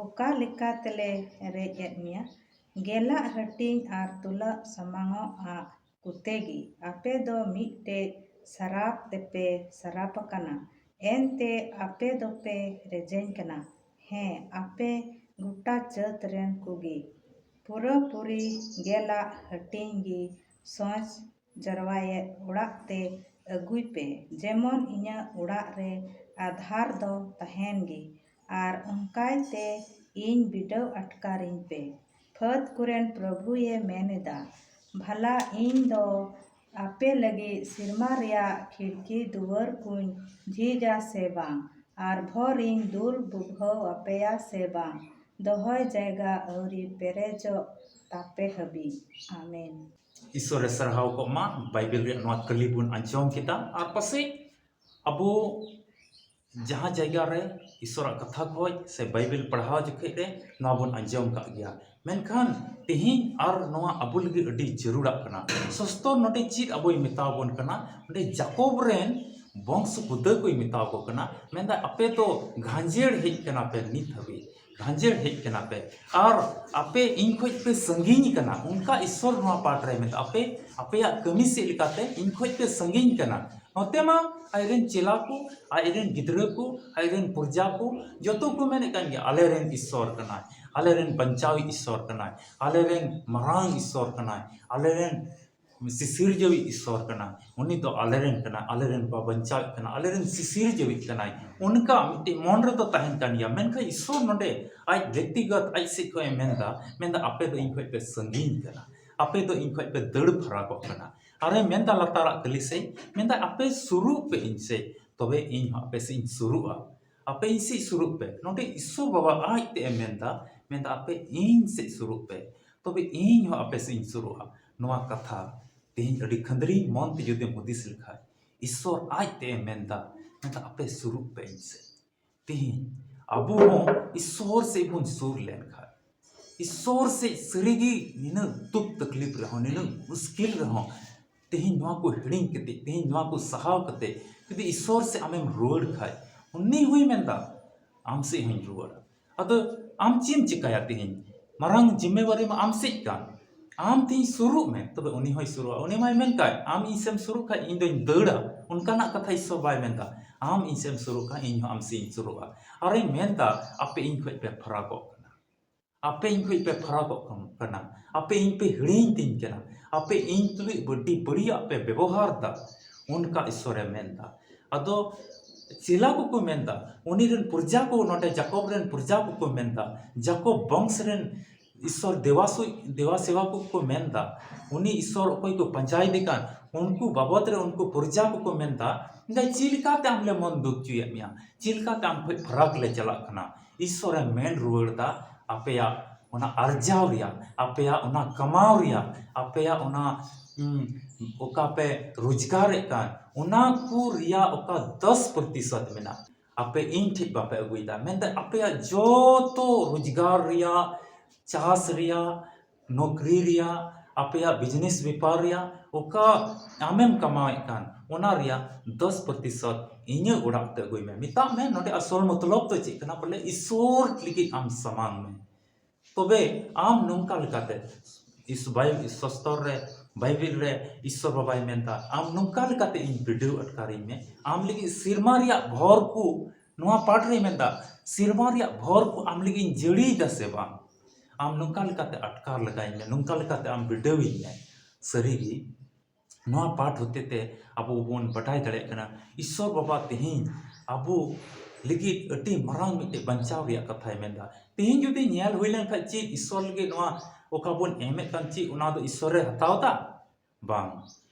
ᱚᱠᱟ ᱞᱮᱠᱟ ᱛᱮᱞᱮ ᱨᱮᱡ ᱮᱫ ᱢᱮᱭᱟ? ᱜᱮᱞᱟᱜ ᱦᱟᱹᱴᱤᱧ ᱟᱨ ᱛᱩᱞᱟᱹᱜ ᱥᱟᱢᱟᱝᱚᱜ ᱟᱜ ᱠᱚᱛᱮ ᱜᱮ ᱟᱯᱮ ᱫᱚ ᱢᱤᱫᱴᱮᱡ ᱥᱟᱨᱟᱯ ᱛᱮᱯᱮ ᱥᱟᱨᱟᱯ ᱟᱠᱟᱱᱟ᱾ ᱮᱱᱛᱮ ᱟᱯᱮ ᱫᱚᱯᱮ ᱨᱮᱡᱮᱧ ᱠᱟᱱᱟ᱾ ᱦᱮᱸ, ᱟᱯᱮ ᱜᱚᱴᱟ ᱡᱟᱹᱛ ᱨᱮᱱ ᱠᱚᱜᱮ᱾ ᱯᱩᱨᱟᱹᱯᱩᱨᱤ ᱜᱮᱞᱟᱜ ᱦᱟᱹᱴᱤᱧ ᱜᱮ ᱥᱚᱸᱪ ᱡᱟᱨᱣᱟᱭᱮᱫ ᱚᱲᱟᱜ ᱛᱮ ᱟᱹᱜᱩᱭ ᱯᱮ, ᱡᱮᱢᱚᱱ ᱤᱧᱟᱹᱜ ᱚᱲᱟᱜ ᱨᱮ ᱟᱫᱷᱟᱨ ᱫᱚ ᱛᱟᱦᱮᱱ ᱜᱮ, ᱟᱨ ᱚᱱᱠᱟᱭ ᱛᱮ ᱤᱧ ᱵᱤᱰᱟᱹᱣ ᱟᱴᱠᱟᱨᱤᱧ ᱯᱮ᱾ ᱯᱷᱟᱹᱫ ᱠᱚᱨᱮᱱ ᱯᱨᱚᱵᱷᱩᱭᱮ ᱢᱮᱱ ᱮᱫᱟ, ᱵᱷᱟᱞᱟ ᱤᱧ ᱫᱚ ᱟᱯᱮ ᱞᱟᱹᱜᱤᱫ ᱥᱮᱨᱢᱟ ᱨᱮᱭᱟᱜ ᱠᱷᱤᱲᱠᱤ ᱫᱩᱣᱟᱹᱨ ᱠᱚᱧ ᱡᱷᱤᱡᱟ ᱥᱮ ᱵᱟᱝ, ᱟᱨ ᱵᱷᱚᱨ ᱤᱧ ᱫᱩᱞ ᱵᱩᱵᱷᱟᱹᱣ ᱟᱯᱮᱭᱟ ᱥᱮ ᱵᱟᱝ, ᱫᱚᱦᱚᱭ ᱡᱟᱭᱜᱟ ᱟᱹᱣᱨᱤ ᱯᱮᱨᱮᱡᱚᱜ ᱛᱟᱯᱮ ᱦᱟᱹᱵᱤᱡ᱾ ᱟᱢᱮᱱ᱾ ᱤᱥᱚᱨᱮ ᱥᱟᱨᱦᱟᱣ ᱠᱚᱜ ᱢᱟ᱾ ᱵᱟᱭᱵᱮᱞ ᱨᱮᱭᱟᱜ ᱱᱚᱣᱟ ᱠᱟᱹᱞᱤ ᱵᱚᱱ ᱟᱸᱡᱚᱢ ᱠᱮᱫᱟ, ᱟᱨ ᱯᱟᱥᱮᱡ ᱟᱵᱚ ᱡᱟᱦᱟᱸ ᱡᱟᱭᱜᱟ ᱨᱮ ᱤᱥᱚᱨᱟᱜ ᱠᱟᱛᱷᱟ ᱠᱷᱚᱡ ᱥᱮ ᱵᱟᱭᱵᱮᱞ ᱯᱟᱲᱦᱟᱣ ᱡᱚᱠᱷᱮᱡ ᱨᱮ ᱱᱚᱣᱟ ᱵᱚᱱ ᱟᱸᱡᱚᱢ ᱠᱟᱜ ᱜᱮᱭᱟ, ᱢᱮᱱᱠᱷᱟᱱ ᱛᱮᱦᱮᱧ ᱟᱨ ᱱᱚᱣᱟ ᱟᱵᱚ ᱞᱟᱹᱜᱤᱫ ᱟᱹᱰᱤ ᱡᱟᱹᱨᱩᱲᱟᱜ ᱠᱟᱱᱟ᱾ ᱥᱚᱥᱛᱚᱨ ᱱᱚᱰᱮ ᱪᱮᱫ ᱟᱵᱚᱭ ᱢᱮᱛᱟ ᱵᱚᱱ ᱠᱟᱱᱟ? ᱱᱚᱰᱮ ᱡᱟᱠᱚᱵ ᱨᱮᱱ ᱵᱚᱝᱥᱚ ᱠᱩᱫᱟᱹ ᱠᱚᱭ ᱢᱮᱛᱟ ᱠᱚ ᱠᱟᱱᱟ, ᱢᱮᱱᱫᱟ, ᱟᱯᱮ ᱫᱚ ᱜᱷᱟᱸᱡᱮᱲ ᱦᱮᱡ ᱠᱟᱱᱟ ᱯᱮ ᱱᱤᱛ ᱦᱟᱹᱵᱤᱡ᱾ ᱜᱷᱟᱸᱡᱮᱲ ᱦᱮᱡ ᱠᱟᱱᱟ ᱯᱮ ᱟᱨ ᱟᱯᱮ ᱤᱧ ᱠᱷᱚᱡ ᱯᱮ ᱥᱟᱺᱜᱤᱧ ᱠᱟᱱᱟ᱾ ᱚᱱᱠᱟ ᱤᱥᱚᱨ ᱱᱚᱣᱟ ᱯᱟᱴ ᱨᱮ ᱢᱮᱱᱫᱟ, ᱟᱯᱮ ᱟᱯᱮᱭᱟᱜ ᱠᱟᱹᱢᱤ ᱥᱮᱫ ᱞᱮᱠᱟᱛᱮ ᱤᱧ ᱠᱷᱚᱡ ᱯᱮ ᱥᱟᱺᱜᱤᱧ ᱠᱟᱱᱟ᱾ ᱱᱚᱛᱮ ᱢᱟ ᱟᱡᱨᱮᱱ ᱪᱮᱞᱟ ᱠᱚ, ᱟᱡᱨᱮᱱ ᱜᱤᱫᱽᱨᱟᱹ ᱠᱚ, ᱟᱡᱨᱮᱱ ᱯᱨᱚᱡᱟ ᱠᱚ ᱡᱚᱛᱚ ᱠᱚ ᱢᱮᱱᱮᱫ ᱠᱟᱱ ᱜᱮᱭᱟ, ᱟᱞᱮᱨᱮᱱ ᱤᱥᱚᱨ ᱠᱟᱱᱟᱭ, ᱟᱞᱮᱨᱮᱱ ᱵᱟᱧᱪᱟᱣᱤᱡ ᱤᱥᱚᱨ ᱠᱟᱱᱟᱭ, ᱟᱞᱮᱨᱮᱱ ᱢᱟᱨᱟᱝ ᱤᱥᱚᱨ ᱠᱟᱱᱟᱭ, ᱟᱞᱮᱨᱮᱱ ᱥᱤᱥᱤᱨᱡᱟᱹᱣᱤᱡ ᱤᱥᱚᱨ ᱠᱟᱱᱟᱭ, ᱩᱱᱤ ᱫᱚ ᱟᱞᱮᱨᱮᱱ ᱠᱟᱱᱟᱭ, ᱟᱞᱮᱨᱮᱱ ᱵᱟ ᱵᱟᱧᱪᱟᱣᱤᱡ ᱠᱟᱱᱟᱭ, ᱟᱞᱮᱨᱮᱱ ᱥᱤᱥᱤᱨᱡᱟᱹᱣᱤᱡ ᱠᱟᱱᱟᱭ᱾ ᱚᱱᱠᱟ ᱢᱤᱫᱴᱤᱡ ᱢᱚᱱ ᱨᱮᱫᱚ ᱛᱟᱦᱮᱱ ᱠᱟᱱ ᱜᱮᱭᱟ, ᱢᱮᱱᱠᱷᱟᱱ ᱤᱥᱚᱨ ᱱᱚᱰᱮ ᱟᱡ ᱵᱮᱠᱛᱤᱜᱚᱛ ᱟᱡ ᱥᱮᱫ ᱠᱷᱚᱱ ᱮ ᱢᱮᱱᱫᱟ, ᱢᱮᱱᱫᱟ, ᱟᱯᱮ ᱫᱚ ᱤᱧ ᱠᱷᱚᱱ ᱯᱮ ᱥᱟᱺᱜᱤᱧ ᱠᱟᱱᱟ, ᱟᱯᱮ ᱫᱚ ᱤᱧ ᱠᱷᱚᱱ ᱯᱮ ᱫᱟᱹᱲ ᱯᱷᱟᱨᱟᱠᱚᱜ ᱠᱟᱱᱟ᱾ ᱟᱨᱮ ᱢᱮᱱᱫᱟ ᱞᱟᱛᱟᱨᱟᱜ ᱠᱟᱹᱞᱤ ᱥᱮᱫ, ᱢᱮᱱᱫᱟ, ᱟᱯᱮ ᱥᱩᱨᱩᱜ ᱯᱮ ᱤᱧ ᱥᱮᱫ, ᱛᱚᱵᱮ ᱤᱧ ᱦᱚᱸ ᱟᱯᱮ ᱥᱮᱫ ᱤᱧ ᱥᱩᱨᱩᱜᱼᱟ᱾ ᱟᱯᱮ ᱤᱧ ᱥᱮᱫ ᱥᱩᱨᱩᱜ ᱯᱮ᱾ ᱱᱚᱰᱮ ᱤᱥᱚᱨ ᱵᱟᱵᱟ ᱟᱡ ᱛᱮ ᱮ ᱢᱮᱱᱫᱟ, ᱢᱮᱱᱫᱟ, ᱟᱯᱮ ᱤᱧ ᱥᱮᱫ ᱥᱩᱨᱩᱜ ᱯᱮ, ᱛᱚᱵᱮ ᱤᱧ ᱦᱚᱸ ᱟᱯᱮ ᱥᱮᱫ ᱤᱧ ᱥᱩᱨᱩᱜᱼᱟ᱾ ᱱᱚᱣᱟ ᱠᱟᱛᱷᱟ ᱛᱮᱦᱮᱧ ᱟᱹᱰᱤ ᱠᱷᱟᱹᱱᱫᱽᱨᱤ ᱢᱚᱱ ᱛᱮ ᱡᱩᱫᱤᱢ ᱦᱩᱫᱤᱥ ᱞᱮᱠᱷᱟᱡ, ᱤᱥᱚᱨ ᱟᱡ ᱛᱮ ᱮ ᱢᱮᱱᱫᱟ, ᱢᱮᱱᱫᱟ, ᱟᱯᱮ ᱥᱩᱨᱩᱜ ᱯᱮ ᱤᱧ ᱥᱮᱫ᱾ ᱛᱮᱦᱮᱧ ᱟᱵᱚ ᱦᱚᱸ ᱤᱥᱚᱨ ᱥᱮᱫ ᱵᱚᱱ ᱥᱩᱨ ᱞᱮᱱᱠᱷᱟᱡ, ᱤᱥᱥᱚᱨ ᱥᱮ ᱥᱟᱹᱨᱤᱜᱮ ᱱᱤᱱᱟᱹᱜ ᱫᱩᱠ ᱛᱟᱠᱞᱤᱯ ᱨᱮᱦᱚᱸ, ᱱᱤᱱᱟᱹᱜ ᱢᱩᱥᱠᱤᱞ ᱨᱮᱦᱚᱸ, ᱛᱮᱦᱮᱧ ᱱᱚᱣᱟ ᱠᱚ ᱦᱤᱲᱤᱧ ᱠᱟᱛᱮ, ᱛᱮᱦᱮᱧ ᱱᱚᱣᱟ ᱠᱚ ᱥᱟᱦᱟᱣ ᱠᱟᱛᱮ ᱡᱩᱫᱤ ᱤᱥᱥᱚᱨ ᱥᱮ ᱟᱢᱮᱢ ᱨᱩᱣᱟᱹᱲ ᱠᱷᱟᱡ, ᱩᱱᱤ ᱦᱚᱸᱭ ᱢᱮᱱᱫᱟ, "ᱟᱢ ᱥᱮᱫ ᱦᱚᱸᱧ ᱨᱩᱣᱟᱹᱲᱟ᱾" ᱟᱫᱚ ᱟᱢ ᱪᱮᱫ ᱮᱢ ᱪᱤᱠᱟᱹᱭᱟ? ᱛᱮᱦᱮᱧ ᱢᱟᱨᱟᱝ ᱡᱤᱢᱢᱮᱣᱟᱨᱤ ᱢᱟ ᱟᱢ ᱥᱮᱫ ᱠᱟᱱ, ᱟᱢ ᱛᱮᱦᱮᱧ ᱥᱩᱨᱩᱜ ᱢᱮ, ᱛᱚᱵᱮ ᱩᱱᱤ ᱦᱚᱸᱭ ᱥᱩᱨᱩᱜᱼᱟ᱾ ᱩᱱᱤ ᱢᱟᱭ ᱢᱮᱱ ᱠᱷᱟᱡ, "ᱟᱢ ᱤᱧ ᱥᱮᱫ ᱮᱢ ᱥᱩᱨᱩᱜ ᱠᱷᱟᱡ ᱤᱧ ᱫᱚᱧ ᱫᱟᱹᱲᱟ", ᱚᱱᱠᱟᱱᱟᱜ ᱠᱟᱛᱷᱟ ᱤᱥᱥᱚᱨ ᱵᱟᱭ ᱢᱮᱱᱫᱟ᱾ ᱟᱢ ᱤᱧ ᱥᱮᱫ ᱮᱢ ᱥᱩᱨᱩᱜ ᱠᱷᱟᱡ ᱤᱧ ᱦᱚᱸ ᱟᱢ ᱥᱮᱫ ᱤᱧ ᱥᱩᱨᱩᱜᱼᱟ᱾ ᱟᱨᱮᱧ ᱢᱮᱱᱫᱟ, ᱟᱯᱮ ᱤᱧ ᱠᱷᱚᱡ ᱯᱮ ᱯᱷᱟᱨᱟᱠᱚᱜ ᱠᱟᱱᱟ, ᱟᱯᱮ ᱤᱧ ᱠᱷᱚᱡ ᱯᱮ ᱯᱷᱟᱨᱟᱠᱚᱜ ᱠᱟᱱ-, ᱠᱟᱱᱟ, ᱟᱯᱮ ᱤᱧ ᱯᱮ ᱦᱤᱲᱤᱧ ᱛᱤᱧ ᱠᱟᱱᱟ, ᱟᱯᱮ ᱤᱧ ᱛᱩᱞᱩᱡ ᱵᱟᱹᱰᱤ ᱵᱟᱹᱲᱤᱡᱟᱜ ᱯᱮ ᱵᱮᱵᱚᱦᱟᱨ ᱫᱟ, ᱚᱱᱠᱟ ᱤᱥᱥᱚᱨᱮ ᱢᱮᱱᱫᱟ᱾ ᱟᱫᱚ ᱪᱮᱞᱟ ᱠᱚᱠᱚ ᱢᱮᱱᱫᱟ, ᱩᱱᱤ ᱨᱮᱱ ᱯᱨᱚᱡᱟ ᱠᱚ, ᱱᱚᱰᱮ ᱡᱟᱠᱚᱵ ᱨᱮᱱ ᱯᱨᱚᱡᱟ ᱠᱚᱠᱚ ᱢᱮᱱᱫᱟ, ᱡᱟᱠᱚᱵ ᱵᱚᱝᱥ ᱨᱮᱱ ᱤᱥᱥᱚᱨ ᱫᱮᱣᱟ ᱥᱩ-, ᱫᱮᱣᱟ ᱥᱮᱣᱟ ᱠᱚᱠᱚ ᱢᱮᱱᱫᱟ, ᱩᱱᱤ ᱤᱥᱥᱚᱨ ᱚᱠᱚᱭ ᱠᱚ ᱯᱟᱸᱡᱟᱭᱮᱫᱮ ᱠᱟᱱ, ᱩᱱᱠᱩ ᱵᱟᱵᱚᱫ ᱨᱮ ᱩᱱᱠᱩ ᱯᱨᱚᱡᱟ ᱠᱚᱠᱚ ᱢᱮᱱᱫᱟ, ᱢᱮᱱᱫᱟ, "ᱪᱮᱫ ᱞᱮᱠᱟᱛᱮ ᱟᱢ ᱞᱮ ᱢᱚᱱ ᱫᱩᱠ ᱦᱚᱪᱚᱭᱮᱫ ᱢᱮᱭᱟ? ᱪᱮᱫ ᱞᱮᱠᱟᱛᱮ ᱟᱢ ᱠᱷᱚᱡ ᱯᱷᱟᱨᱟᱠ ᱞᱮ ᱪᱟᱞᱟᱜ ᱠᱟᱱᱟ?" ᱤᱥᱥᱚᱨᱮ ᱢᱮᱱ ᱨᱩᱣᱟᱹᱲ ᱫᱟ, ᱟᱯᱮᱭᱟᱜ ᱚᱱᱟ ᱟᱨᱡᱟᱣ ᱨᱮᱭᱟᱜ, ᱟᱯᱮᱭᱟᱜ ᱚᱱᱟ ᱠᱟᱢᱟᱣ ᱨᱮᱭᱟᱜ, ᱟᱯᱮᱭᱟᱜ ᱚᱱᱟ, ᱩᱸ, ᱚᱠᱟ ᱯᱮ ᱨᱳᱡᱽᱜᱟᱨᱮᱫ ᱠᱟᱱ, ᱚᱱᱟ ᱠᱚ ᱨᱮᱭᱟᱜ ᱚᱠᱟ ᱫᱚᱥ ᱯᱨᱚᱛᱤᱥᱚᱛ ᱢᱮᱱᱟᱜᱼᱟ, ᱟᱯᱮ ᱤᱧ ᱴᱷᱮᱡ ᱵᱟᱯᱮ ᱟᱹᱜᱩᱭᱮᱫᱟ᱾ ᱢᱮᱱᱫᱟ, ᱟᱯᱮᱭᱟᱜ ᱡᱚᱛᱚ ᱨᱳᱡᱽᱜᱟᱨ ᱨᱮᱭᱟᱜ, ᱪᱟᱥ ᱨᱮᱭᱟᱜ, ᱱᱚᱠᱨᱤ ᱨᱮᱭᱟᱜ, ᱟᱯᱮᱭᱟᱜ ᱵᱤᱡᱽᱱᱮᱥ ᱵᱮᱯᱟᱨ ᱨᱮᱭᱟᱜ ᱚᱠᱟ ᱟᱢᱮᱢ ᱠᱟᱢᱟᱣᱮᱫ ᱠᱟᱱ, ᱚᱱᱟ ᱨᱮᱭᱟᱜ ᱫᱚᱥ ᱯᱨᱚᱛᱤᱥᱚᱛ ᱤᱧᱟᱹᱜ ᱚᱲᱟᱜ ᱛᱮ ᱟᱹᱜᱩᱭ ᱢᱮ᱾ ᱢᱮᱛᱟᱜ ᱢᱮ, ᱱᱚᱰᱮ ᱟᱥᱚᱞ ᱢᱚᱛᱞᱚᱵ ᱫᱚ ᱪᱮᱫ ᱠᱟᱱᱟ? ᱵᱚᱞᱮ, ᱤᱥᱥᱚᱨ ᱞᱟᱹᱜᱤᱫ ᱟᱢ ᱥᱟᱢᱟᱝ ᱢᱮ᱾ ᱛᱚᱵᱮ ᱟᱢ ᱱᱚᱝᱠᱟ ᱞᱮᱠᱟᱛᱮ ᱤᱥ-, ᱵᱟᱭ-, ᱥᱚᱥᱛᱚᱨ ᱨᱮ, ᱵᱟᱭᱵᱮᱞ ᱨᱮ ᱤᱥᱥᱚᱨ ᱵᱟᱵᱟᱭ ᱢᱮᱱᱫᱟ, "ᱟᱢ ᱱᱚᱝᱠᱟ ᱞᱮᱠᱟᱛᱮ ᱤᱧ ᱵᱤᱰᱟᱹᱣ ᱟᱴᱠᱟᱨᱤᱧ ᱢᱮ, ᱟᱢ ᱞᱟᱹᱜᱤᱫ ᱥᱮᱨᱢᱟ ᱨᱮᱭᱟᱜ ᱵᱷᱚᱨ ᱠᱚ", ᱱᱚᱣᱟ ᱯᱟᱴ ᱨᱮᱭ ᱢᱮᱱᱫᱟ, "ᱥᱮᱨᱢᱟ ᱨᱮᱭᱟᱜ ᱵᱷᱚᱨ ᱠᱚ ᱟᱢ ᱞᱟᱹᱜᱤᱫ ᱤᱧ ᱡᱟᱹᱲᱤᱭᱮᱫᱟ ᱥᱮ ᱵᱟᱝ? ᱟᱢ ᱱᱚᱝᱠᱟ ᱞᱮᱠᱟᱛᱮ ᱟᱴᱠᱟᱨ ᱞᱮᱜᱟᱧ ᱢᱮ, ᱱᱚᱝᱠᱟ ᱞᱮᱠᱟᱛᱮ ᱟᱢ ᱵᱤᱰᱟᱹᱣᱤᱧ ᱢᱮ᱾" ᱥᱟᱹᱨᱤᱜᱮ, ᱱᱚᱣᱟ ᱯᱟᱴ ᱦᱚᱛᱮᱛᱮ ᱟᱵᱚ ᱵᱚᱱ ᱵᱟᱰᱟᱭ ᱫᱟᱲᱮᱭᱟᱜ ᱠᱟᱱᱟ, ᱤᱥᱥᱚᱨ ᱵᱟᱵᱟ ᱛᱮᱦᱮᱧ ᱟᱵᱚ ᱞᱟᱹᱜᱤᱫ ᱟᱹᱰᱤ ᱢᱟᱨᱟᱝ ᱢᱤᱫᱴᱮᱡ ᱵᱟᱧᱪᱟᱣ ᱨᱮᱭᱟᱜ ᱠᱟᱛᱷᱟᱭ ᱢᱮᱱᱫᱟ᱾ ᱛᱮᱦᱮᱧ ᱡᱩᱫᱤ ᱧᱮᱞ ᱦᱩᱭ ᱞᱮᱱᱠᱷᱟᱱ, ᱪᱮᱫ ᱤᱥᱥᱚᱨ ᱞᱟᱹᱜᱤᱫ ᱱᱚᱣᱟ ᱚᱠᱟ ᱵᱚᱱ ᱮᱢᱮᱫ ᱠᱟᱱ, ᱪᱮᱫ ᱚᱱᱟ ᱫᱚ ᱤᱥᱥᱚᱨᱮ ᱦᱟᱛᱟᱣ ᱫᱟ? ᱵᱟᱝ᱾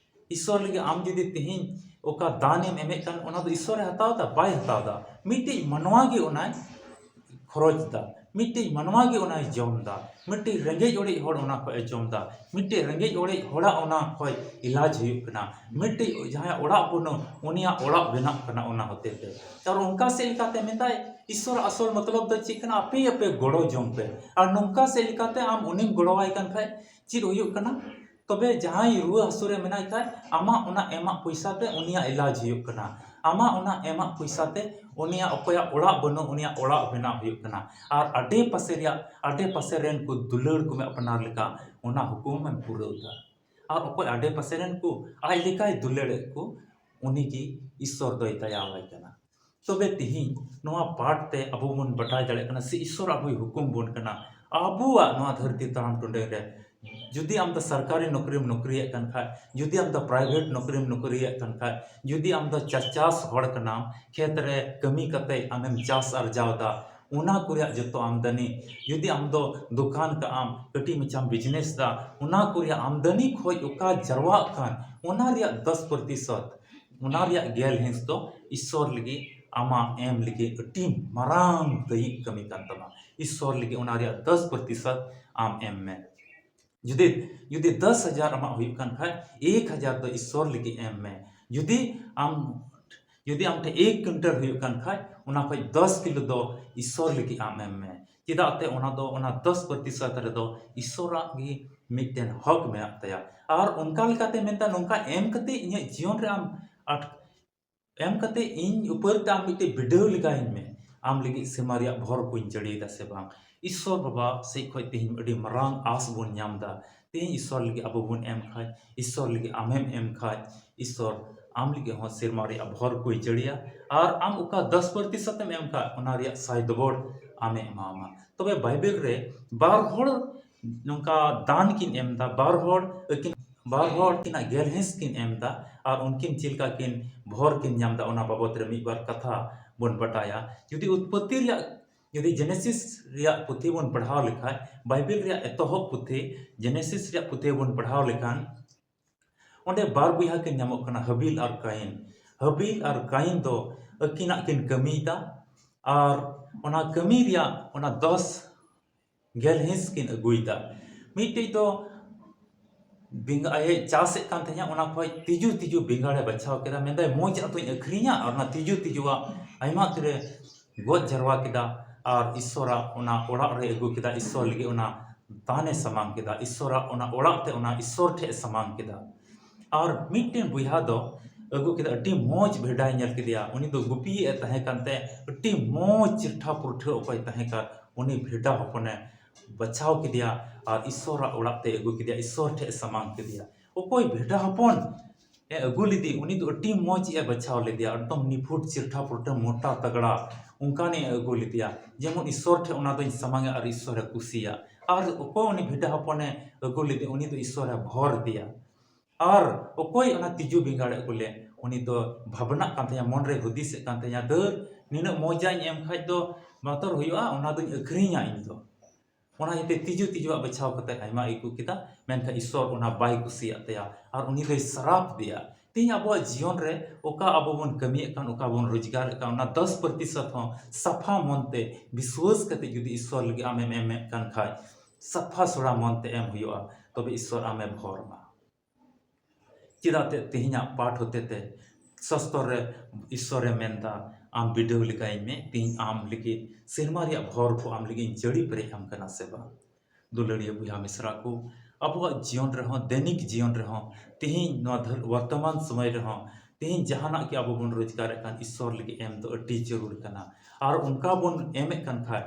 ᱤᱥᱥᱚᱨ ᱞᱟᱹᱜᱤᱫ ᱟᱢ ᱡᱩᱫᱤ ᱛᱮᱦᱮᱧ ᱚᱠᱟ ᱫᱟᱱᱮᱢ ᱮᱢᱮᱫ ᱠᱟᱱ, ᱚᱱᱟ ᱫᱚ ᱤᱥᱥᱚᱨᱮ ᱦᱟᱛᱟᱣ ᱫᱟ? ᱵᱟᱭ ᱦᱟᱛᱟᱣ ᱫᱟ᱾ ᱢᱤᱫᱴᱤᱡ ᱢᱟᱱᱣᱟ ᱜᱮ ᱚᱱᱟᱭ ᱠᱷᱚᱨᱚᱪ ᱫᱟ, ᱢᱤᱫᱴᱤᱡ ᱢᱟᱱᱣᱟ ᱜᱮ ᱚᱱᱟᱭ ᱡᱚᱢ ᱮᱫᱟ, ᱢᱤᱫᱴᱤᱡ ᱨᱮᱸᱜᱮᱡ ᱚᱲᱮᱡ ᱦᱚᱲ ᱚᱱᱟ ᱠᱷᱚᱡ ᱮ ᱡᱚᱢ ᱮᱫᱟ, ᱢᱤᱫᱴᱤᱡ ᱨᱮᱸᱜᱮᱡ ᱚᱲᱮᱡ ᱦᱚᱲᱟᱜ ᱚᱱᱟ ᱠᱷᱚᱡ ᱤᱞᱟᱡᱽ ᱦᱩᱭᱩᱜ ᱠᱟᱱᱟ, ᱢᱤᱫᱴᱤᱡ ᱡᱟᱦᱟᱸᱭᱟᱜ ᱚᱲᱟᱜ ᱵᱟᱹᱱᱩᱜ ᱩᱱᱤᱭᱟᱜ ᱚᱲᱟᱜ ᱵᱮᱱᱟᱜ ᱠᱟᱱᱟ ᱚᱱᱟ ᱦᱚᱛᱮ ᱛᱮ᱾ ᱟᱨ ᱚᱱᱠᱟ ᱥᱮᱫ ᱞᱮᱠᱟᱛᱮ ᱢᱮᱱᱫᱟᱭ, ᱤᱥᱥᱚᱨᱟᱜ ᱟᱥᱚᱞ ᱢᱚᱛᱞᱚᱵ ᱫᱚ ᱪᱮᱫ ᱠᱟᱱᱟ? ᱟᱯᱮ ᱟᱯᱮ ᱜᱚᱲᱚ ᱡᱚᱝ ᱯᱮ᱾ ᱟᱨ ᱱᱚᱝᱠᱟ ᱥᱮᱫ ᱞᱮᱠᱟᱛᱮ ᱟᱢ ᱩᱱᱤᱢ ᱜᱚᱲᱚᱣᱟᱭ ᱠᱟᱱ ᱠᱷᱟᱡ ᱪᱮᱫ ᱦᱩᱭᱩᱜ ᱠᱟᱱᱟ? ᱛᱚᱵᱮ ᱡᱟᱦᱟᱸᱭ ᱨᱩᱣᱟᱹ ᱦᱟᱹᱥᱩ ᱨᱮ ᱢᱮᱱᱟᱭ ᱠᱷᱟᱡ ᱟᱢᱟᱜ ᱚᱱᱟ ᱮᱢᱟᱜ ᱯᱚᱭᱥᱟ ᱛᱮ ᱩᱱᱤᱭᱟᱜ ᱮᱞᱟᱡᱽ ᱦᱩᱭᱩᱜ ᱠᱟᱱᱟ, ᱟᱢᱟᱜ ᱚᱱᱟ ᱮᱢᱟᱜ ᱯᱚᱭᱥᱟ ᱛᱮ ᱩᱱᱤᱭᱟᱜ, ᱚᱠᱚᱭᱟᱜ ᱚᱲᱟᱜ ᱵᱟᱹᱱᱩᱜ ᱩᱱᱤᱭᱟᱜ ᱚᱲᱟᱜ ᱵᱮᱱᱟᱣ ᱦᱩᱭᱩᱜ ᱠᱟᱱᱟ᱾ ᱟᱨ ᱟᱰᱮ ᱯᱟᱥᱮ ᱨᱮᱭᱟᱜ, ᱟᱰᱮ ᱯᱟᱥᱮ ᱨᱮᱱ ᱠᱚ ᱫᱩᱞᱟᱹᱲ ᱠᱚ ᱢᱮ ᱟᱯᱱᱟᱨ ᱞᱮᱠᱟ ᱚᱱᱟ ᱦᱩᱠᱩᱢ ᱮᱢ ᱯᱩᱨᱟᱹᱣ ᱮᱫᱟ᱾ ᱟᱨ ᱚᱠᱚᱭ ᱟᱰᱮ ᱯᱟᱥᱮ ᱨᱮᱱ ᱠᱚ ᱟᱡ ᱞᱮᱠᱟᱭ ᱫᱩᱞᱟᱹᱲᱮᱫ ᱠᱚ, ᱩᱱᱤ ᱜᱮ ᱤᱥᱥᱚᱨ ᱫᱚᱭ ᱫᱟᱭᱟᱣᱟᱭ ᱠᱟᱱᱟ᱾ ᱛᱚᱵᱮ ᱛᱤᱦᱤᱧ ᱱᱚᱣᱟ ᱯᱟᱴ ᱛᱮ ᱟᱵᱚ ᱵᱚᱱ ᱵᱟᱰᱟᱭ ᱫᱟᱲᱮᱭᱟᱜ ᱠᱟᱱᱟ ᱥᱮ ᱤᱥᱥᱚᱨ ᱟᱵᱚᱭ ᱦᱩᱠᱩᱢ ᱵᱚᱱ ᱠᱟᱱᱟ ᱟᱵᱚᱣᱟᱜ ᱱᱚᱣᱟ ᱫᱷᱟᱹᱨᱛᱤ ᱛᱟᱲᱟᱢ ᱴᱩᱰᱟᱹᱝ ᱨᱮ᱾ ᱡᱩᱫᱤ ᱟᱢ ᱫᱚ ᱥᱚᱨᱠᱟᱨᱤ ᱱᱚᱠᱨᱤᱢ ᱱᱚᱠᱨᱤᱭᱮᱫ ᱠᱟᱱ ᱠᱷᱟᱡ, ᱡᱩᱫᱤ ᱟᱢ ᱫᱚ ᱯᱨᱟᱭᱵᱷᱮᱴ ᱱᱚᱠᱨᱤᱢ ᱱᱚᱠᱨᱤᱭᱮᱫ ᱠᱟᱱ ᱠᱷᱟᱡ, ᱡᱩᱫᱤ ᱟᱢ ᱫᱚ ᱪᱟᱥ ᱦᱚᱲ ᱠᱟᱱᱟᱢ, ᱠᱷᱮᱛ ᱨᱮ ᱠᱟᱹᱢᱤ ᱠᱟᱛᱮ ᱟᱢᱮᱢ ᱪᱟᱥ ᱟᱨᱡᱟᱣ ᱮᱫᱟ, ᱚᱱᱟ ᱠᱚ ᱨᱮᱭᱟᱜ ᱡᱚᱛᱚ ᱟᱢᱫᱟᱱᱤ, ᱡᱩᱫᱤ ᱟᱢ ᱫᱚ ᱫᱚᱠᱟᱱ ᱠᱟᱜ ᱟᱢ, ᱠᱟᱹᱴᱤᱡ ᱢᱟᱪᱷᱟᱢ ᱵᱤᱡᱽᱱᱮᱥ ᱮᱫᱟ, ᱚᱱᱟ ᱠᱚ ᱨᱮᱭᱟᱜ ᱟᱢᱫᱟᱱᱤ ᱠᱷᱚᱡ ᱚᱠᱟ ᱡᱟᱨᱣᱟᱜ ᱠᱟᱱ, ᱚᱱᱟ ᱨᱮᱭᱟᱜ ᱫᱚᱥ ᱯᱨᱚᱛᱤᱥᱚᱛ, ᱚᱱᱟ ᱨᱮᱭᱟᱜ ᱜᱮᱞ ᱦᱤᱸᱥ ᱫᱚ ᱤᱥᱥᱚᱨ ᱞᱟᱹᱜᱤᱫ ᱟᱢᱟᱜ ᱮᱢ ᱞᱟᱹᱜᱤᱫ ᱟᱹᱰᱤ ᱢᱟᱨᱟᱝ ᱫᱟᱹᱭᱤᱠ ᱠᱟᱹᱢᱤ ᱠᱟᱱ ᱛᱟᱢᱟ᱾ ᱤᱥᱥᱚᱨ ᱞᱟᱹᱜᱤᱫ ᱚᱱᱟ ᱨᱮᱭᱟᱜ ᱫᱚᱥ ᱯᱨᱚᱛᱤᱥᱚᱛ ᱟᱢ ᱮᱢ ᱢᱮ᱾ ᱡᱩᱫᱤ, ᱡᱩᱫᱤ ᱫᱚᱥ ᱦᱟᱡᱟᱨ ᱟᱢᱟᱜ ᱦᱩᱭᱩᱜ ᱠᱟᱱ ᱠᱷᱟᱡ, ᱮᱠ ᱦᱟᱡᱟᱨ ᱫᱚ ᱤᱥᱥᱚᱨ ᱞᱟᱹᱜᱤᱫ ᱮᱢ ᱢᱮ᱾ ᱡᱩᱫᱤ ᱟᱢ, ᱡᱩᱫᱤ ᱟᱢ ᱴᱷᱮᱱ ᱮᱠ ᱠᱩᱭᱤᱱᱴᱟᱞ ᱦᱩᱭᱩᱜ ᱠᱟᱱ ᱠᱷᱟᱡ, ᱚᱱᱟ ᱠᱷᱚᱡ ᱫᱚᱥ ᱠᱤᱞᱳ ᱫᱚ ᱤᱥᱥᱚᱨ ᱞᱟᱹᱜᱤᱫ ᱟᱢ ᱮᱢ ᱢᱮ᱾ ᱪᱮᱫᱟᱜ ᱛᱮ ᱚᱱᱟ ᱫᱚ, ᱚᱱᱟ ᱫᱚᱥ ᱯᱨᱚᱛᱤᱥᱚᱛ ᱨᱮᱫᱚ ᱤᱥᱥᱚᱨᱟᱜ ᱜᱮ ᱢᱤᱫᱴᱮᱱ ᱦᱚᱠ ᱢᱮᱱᱟᱜ ᱛᱟᱭᱟ᱾ ᱟᱨ ᱚᱱᱠᱟ ᱞᱮᱠᱟᱛᱮ ᱢᱮᱱᱫᱟ, ᱱᱚᱝᱠᱟ ᱮᱢ ᱠᱟᱛᱮ ᱤᱧᱟᱹᱜ ᱡᱤᱭᱚᱱ ᱨᱮ ᱟᱢ ᱟᱴ-, ᱮᱢ ᱠᱟᱛᱮ ᱤᱧ ᱩᱯᱟᱹᱨ ᱛᱮ ᱟᱢ ᱢᱤᱫᱴᱮᱡ ᱵᱤᱰᱟᱹᱣ ᱞᱮᱜᱟᱭᱤᱧ ᱢᱮ, ᱟᱢ ᱞᱟᱹᱜᱤᱫ ᱥᱮᱨᱢᱟ ᱨᱮᱭᱟᱜ ᱵᱷᱚᱨ ᱠᱚᱧ ᱡᱟᱹᱲᱤᱭᱮᱫᱟ ᱥᱮ ᱵᱟᱝ᱾ ᱤᱥᱥᱚᱨ ᱵᱟᱵᱟ ᱥᱮᱡ ᱠᱷᱚᱡ ᱛᱮᱦᱮᱧ ᱟᱹᱰᱤ ᱢᱟᱨᱟᱝ ᱟᱸᱥ ᱵᱚᱱ ᱧᱟᱢ ᱮᱫᱟ᱾ ᱛᱮᱦᱮᱧ ᱤᱥᱥᱚᱨ ᱞᱟᱹᱜᱤᱫ ᱟᱵᱚ ᱵᱚᱱ ᱮᱢ ᱠᱷᱟᱡ, ᱤᱥᱥᱚᱨ ᱞᱟᱹᱜᱤᱫ ᱟᱢᱮᱢ ᱮᱢ ᱠᱷᱟᱡ, ᱤᱥᱥᱚᱨ ᱟᱢ ᱞᱟᱹᱜᱤᱫ ᱦᱚᱸ ᱥᱮᱨᱢᱟ ᱨᱮᱭᱟᱜ ᱵᱷᱚᱨ ᱠᱚᱭ ᱡᱟᱹᱲᱤᱭᱟ᱾ ᱟᱨ ᱟᱢ ᱚᱠᱟ ᱫᱚᱥ ᱯᱨᱚᱛᱤᱥᱚᱛ ᱮᱢ ᱮᱢ ᱠᱷᱟᱡ, ᱚᱱᱟ ᱨᱮᱭᱟᱜ ᱥᱟᱭ ᱫᱚᱵᱚᱲ ᱟᱢᱮ ᱮᱢᱟᱢᱟ᱾ ᱛᱚᱵᱮ ᱵᱟᱭᱵᱮᱞ ᱨᱮ ᱵᱟᱨ ᱦᱚᱲ ᱱᱚᱝᱠᱟ ᱫᱟᱱ ᱠᱤᱱ ᱮᱢ ᱮᱫᱟ, ᱵᱟᱨ ᱦᱚᱲ ᱟᱹᱠᱤᱱ, ᱵᱟᱨ ᱦᱚᱲ ᱟᱹᱠᱤᱱᱟᱜ ᱜᱮᱞ ᱦᱤᱸᱥ ᱠᱤᱱ ᱮᱢ ᱮᱫᱟ, ᱟᱨ ᱩᱱᱠᱤᱱ ᱪᱮᱫ ᱞᱮᱠᱟ ᱠᱤᱱ ᱵᱷᱚᱨ ᱠᱤᱱ ᱧᱟᱢ ᱮᱫᱟ, ᱚᱱᱟ ᱵᱟᱵᱚᱛ ᱨᱮ ᱢᱤᱫ ᱵᱟᱨ ᱠᱟᱛᱷᱟ ᱵᱚᱱ ᱵᱟᱰᱟᱭᱟ᱾ ᱡᱩᱫᱤ ᱩᱛᱯᱚᱛᱛᱤ ᱨᱮᱭᱟᱜ, ᱡᱩᱫᱤ ᱡᱮᱱᱮᱥᱤᱥ ᱨᱮᱭᱟᱜ ᱯᱩᱛᱷᱤ ᱵᱚᱱ ᱯᱟᱲᱦᱟᱣ ᱞᱮᱠᱷᱟᱡ, ᱵᱟᱭᱵᱮᱞ ᱨᱮᱭᱟᱜ ᱮᱛᱚᱦᱚᱵ ᱯᱩᱛᱷᱤ ᱡᱮᱱᱮᱥᱤᱥ ᱨᱮᱭᱟᱜ ᱯᱩᱛᱷᱤ ᱵᱚᱱ ᱯᱟᱲᱦᱟᱣ ᱞᱮᱠᱷᱟᱱ, ᱚᱸᱰᱮ ᱵᱟᱨ ᱵᱚᱭᱦᱟ ᱠᱤᱱ ᱧᱟᱢᱚᱜ ᱠᱟᱱᱟ, ᱦᱟᱵᱤᱞ ᱟᱨ ᱠᱟᱭᱤᱱ᱾ ᱦᱟᱵᱤᱞ ᱟᱨ ᱠᱟᱭᱤᱱ ᱫᱚ ᱟᱹᱠᱤᱱᱟᱜ ᱠᱤᱱ ᱠᱟᱹᱢᱤᱭᱮᱫᱟ, ᱟᱨ ᱚᱱᱟ ᱠᱟᱹᱢᱤ ᱨᱮᱭᱟᱜ ᱚᱱᱟ ᱫᱚᱥ ᱜᱮᱞ ᱦᱤᱸᱥ ᱠᱤᱱ ᱟᱹᱜᱩᱭᱮᱫᱟ᱾ ᱢᱤᱫᱴᱮᱡ ᱫᱚ ᱵᱮᱸᱜᱟᱲ ᱮ ᱪᱟᱥᱮᱫ ᱠᱟᱱ ᱛᱟᱦᱮᱸᱱᱟ, ᱚᱱᱟ ᱠᱷᱚᱡ ᱛᱤᱡᱩ ᱛᱤᱡᱩ ᱵᱮᱸᱜᱟᱲᱮ ᱵᱟᱪᱷᱟᱣ ᱠᱮᱫᱟ, ᱢᱮᱱᱫᱟᱭ ᱢᱚᱡᱽ ᱟᱜ ᱫᱚᱧ ᱟᱹᱠᱷᱨᱤᱧᱟ, ᱟᱨ ᱚᱱᱟ ᱛᱤᱡᱩ ᱛᱤᱡᱩᱣᱟᱜ ᱟᱭᱢᱟ ᱩᱛᱟᱹᱨᱮ ᱜᱚᱡ ᱡᱟᱨᱣᱟ ᱠᱮᱫᱟ ᱟᱨ ᱤᱥᱥᱚᱨᱟᱜ ᱚᱱᱟ ᱚᱲᱟᱜ ᱨᱮ ᱟᱹᱜᱩ ᱠᱮᱫᱟ, ᱤᱥᱥᱚᱨ ᱞᱟᱹᱜᱤᱫ ᱚᱱᱟ ᱫᱟᱱᱮ ᱥᱟᱢᱟᱝ ᱠᱮᱫᱟ, ᱤᱥᱥᱚᱨᱟᱜ ᱚᱱᱟ ᱚᱲᱟᱜ ᱛᱮ ᱚᱱᱟ ᱤᱥᱥᱚᱨ ᱴᱷᱮᱡ ᱮ ᱥᱟᱢᱟᱝ ᱠᱮᱫᱟ᱾ ᱟᱨ ᱢᱤᱫᱴᱮᱱ ᱵᱚᱭᱦᱟ ᱫᱚ ᱟᱹᱜᱩ ᱠᱮᱫᱟ, ᱟᱹᱰᱤ ᱢᱚᱡᱽ ᱵᱷᱮᱰᱟᱭ ᱧᱮᱞ ᱠᱮᱫᱮᱭᱟ, ᱩᱱᱤ ᱫᱚ ᱜᱩᱯᱤᱭᱮᱫ ᱮ ᱛᱟᱦᱮᱸ ᱠᱟᱱᱛᱮ ᱟᱹᱰᱤ ᱢᱚᱡᱽ ᱪᱤᱨᱴᱷᱟ ᱯᱩᱨᱴᱷᱟᱹ ᱚᱠᱚᱭ ᱛᱟᱦᱮᱸ ᱠᱟᱱ ᱩᱱᱤ ᱵᱷᱮᱰᱟ ᱦᱚᱯᱚᱱᱮ ᱵᱟᱪᱷᱟᱣ ᱠᱮᱫᱮᱭᱟ ᱟᱨ ᱤᱥᱥᱚᱨᱟᱜ ᱚᱲᱟᱜ ᱛᱮᱭ ᱟᱹᱜᱩ ᱠᱮᱫᱮᱭᱟ, ᱤᱥᱥᱚᱨ ᱴᱷᱮᱡ ᱮ ᱥᱟᱢᱟᱝ ᱠᱮᱫᱮᱭᱟ᱾ ᱚᱠᱚᱭ ᱵᱷᱮᱰᱟ ᱦᱚᱯᱚᱱ ᱮ ᱟᱹᱜᱩ ᱞᱮᱫᱮ, ᱩᱱᱤ ᱫᱚ ᱟᱹᱰᱤ ᱢᱚᱡᱽ ᱮ ᱵᱟᱪᱷᱟᱣ ᱞᱮᱫᱮᱭᱟ, ᱮᱠᱫᱚᱢ ᱱᱤᱯᱷᱩᱴ, ᱪᱤᱨᱴᱷᱟ ᱯᱩᱨᱴᱷᱟᱹ, ᱢᱚᱴᱟ ᱛᱟᱜᱲᱟ, ᱚᱱᱠᱟᱱᱤᱡ ᱮ ᱟᱹᱜᱩ ᱞᱮᱫᱮᱭᱟ, ᱡᱮᱢᱚᱱ ᱤᱥᱥᱚᱨ ᱴᱷᱮᱡ ᱚᱱᱟ ᱫᱚᱧ ᱥᱟᱢᱟᱝᱟ ᱟᱨ ᱤᱥᱥᱚᱨᱮ ᱠᱩᱥᱤᱭᱟ᱾ ᱟᱨ ᱚᱠᱚᱭ ᱩᱱᱤ ᱵᱷᱮᱰᱟ ᱦᱚᱯᱚᱱᱮ ᱟᱹᱜᱩ ᱞᱮᱫᱮ, ᱩᱱᱤ ᱫᱚ ᱤᱥᱥᱚᱨᱮ ᱵᱷᱚᱨ ᱟᱫᱮᱭᱟ᱾ ᱟᱨ ᱚᱠᱚᱭ ᱚᱱᱟ ᱛᱤᱡᱩ ᱵᱮᱸᱜᱟᱲᱮ ᱟᱹᱜᱩ ᱞᱮᱫ, ᱩᱱᱤ ᱫᱚ ᱵᱷᱟᱵᱽᱱᱟᱜ ᱠᱟᱱ ᱛᱟᱦᱮᱸᱭᱟ, ᱢᱚᱱᱨᱮ ᱦᱩᱫᱤᱥᱮᱫ ᱠᱟᱱ ᱛᱟᱦᱮᱸᱭᱟ, ᱫᱟᱹᱨ ᱱᱤᱱᱟᱹᱜ ᱢᱚᱡᱟᱧ ᱮᱢ ᱠᱷᱟᱡ ᱫᱚ ᱵᱟᱛᱚᱨ ᱦᱩᱭᱩᱜᱼᱟ, ᱚᱱᱟ ᱫᱚᱧ ᱟᱹᱠᱷᱨᱤᱧᱟ ᱤᱧ ᱫᱚ᱾ ᱚᱱᱟ ᱤᱭᱟᱹᱛᱮ ᱛᱤᱡᱩ ᱛᱤᱡᱩᱣᱟᱜ ᱵᱟᱪᱷᱟᱣ ᱠᱟᱛᱮ ᱟᱭᱢᱟ ᱟᱹᱜᱩ ᱠᱮᱫᱟ, ᱢᱮᱱᱠᱷᱟᱱ ᱤᱥᱥᱚᱨ ᱚᱱᱟ ᱵᱟᱭ ᱠᱩᱥᱤᱭᱟᱜ ᱛᱟᱭᱟ ᱟᱨ ᱩᱱᱤ ᱫᱚᱭ ᱥᱟᱨᱟᱯ ᱮᱫᱮᱭᱟ᱾ ᱛᱮᱦᱮᱧ ᱟᱵᱚᱣᱟᱜ ᱡᱤᱭᱚᱱ ᱨᱮ ᱚᱠᱟ ᱟᱵᱚ ᱵᱚᱱ ᱠᱟᱹᱢᱤᱭᱮᱫ ᱠᱟᱱ, ᱚᱠᱟ ᱵᱚᱱ ᱨᱳᱡᱽᱜᱟᱨᱮᱫ ᱠᱟᱱ, ᱚᱱᱟ ᱫᱚᱥ ᱯᱨᱚᱛᱤᱥᱚᱛ ᱦᱚᱸ ᱥᱟᱯᱷᱟ ᱢᱚᱱᱛᱮ ᱵᱤᱥᱣᱟᱹᱥ ᱠᱟᱛᱮ ᱡᱩᱫᱤ ᱤᱥᱥᱚᱨ ᱞᱟᱹᱜᱤᱫ ᱟᱢᱮᱢ ᱮᱢᱮᱫ ᱠᱟᱱ ᱠᱷᱟᱡ, ᱥᱟᱯᱷᱟ ᱥᱩᱲᱟ ᱢᱚᱱᱛᱮ ᱮᱢ ᱦᱩᱭᱩᱜᱼᱟ, ᱛᱚᱵᱮ ᱤᱥᱥᱚᱨ ᱟᱢᱮ ᱵᱷᱚᱨ ᱢᱟ᱾ ᱪᱮᱫᱟᱜ ᱛᱮ ᱛᱮᱦᱮᱧᱟᱜ ᱯᱟᱴ ᱦᱚᱛᱮᱛᱮ ᱥᱟᱥᱛᱚᱨ ᱨᱮ ᱤᱥᱥᱚᱨᱮ ᱢᱮᱱᱫᱟ, ᱟᱢ ᱵᱤᱰᱟᱹᱣ ᱞᱮᱜᱟᱭᱤᱧ ᱢᱮ, ᱛᱮᱦᱮᱧ ᱟᱢ ᱞᱟᱹᱜᱤᱫ ᱥᱮᱨᱢᱟ ᱨᱮᱭᱟᱜ ᱵᱷᱚᱨ ᱠᱚ ᱟᱢ ᱞᱟᱹᱜᱤᱫ ᱤᱧ ᱡᱟᱹᱲᱤ ᱯᱮᱨᱮᱡ ᱟᱢ ᱠᱟᱱᱟ ᱥᱮ ᱵᱟᱝ? ᱫᱩᱞᱟᱹᱲᱤᱭᱟᱹ ᱵᱚᱭᱦᱟ ᱢᱤᱥᱨᱟ ᱠᱚ, ᱟᱵᱚᱣᱟᱜ ᱡᱤᱭᱚᱱ ᱨᱮᱦᱚᱸ, ᱫᱮᱱᱤᱠ ᱡᱤᱭᱚᱱ ᱨᱮᱦᱚᱸ, ᱛᱮᱦᱮᱧ ᱱᱚᱣᱟ ᱫᱷᱟᱹᱨ-, ᱵᱚᱨᱛᱚᱢᱟᱱ ᱥᱚᱢᱚᱭ ᱨᱮᱦᱚᱸ, ᱛᱮᱦᱮᱧ ᱡᱟᱦᱟᱱᱟᱜ ᱜᱮ ᱟᱵᱚ ᱵᱚᱱ ᱨᱳᱡᱽᱜᱟᱨᱮᱫ ᱠᱟᱱ, ᱤᱥᱥᱚᱨ ᱞᱟᱹᱜᱤᱫ ᱮᱢ ᱫᱚ ᱟᱹᱰᱤ ᱡᱟᱹᱨᱩᱲ ᱠᱟᱱᱟ᱾ ᱟᱨ ᱚᱱᱠᱟ ᱵᱚᱱ ᱮᱢᱮᱫ ᱠᱟᱱ ᱠᱷᱟᱡ,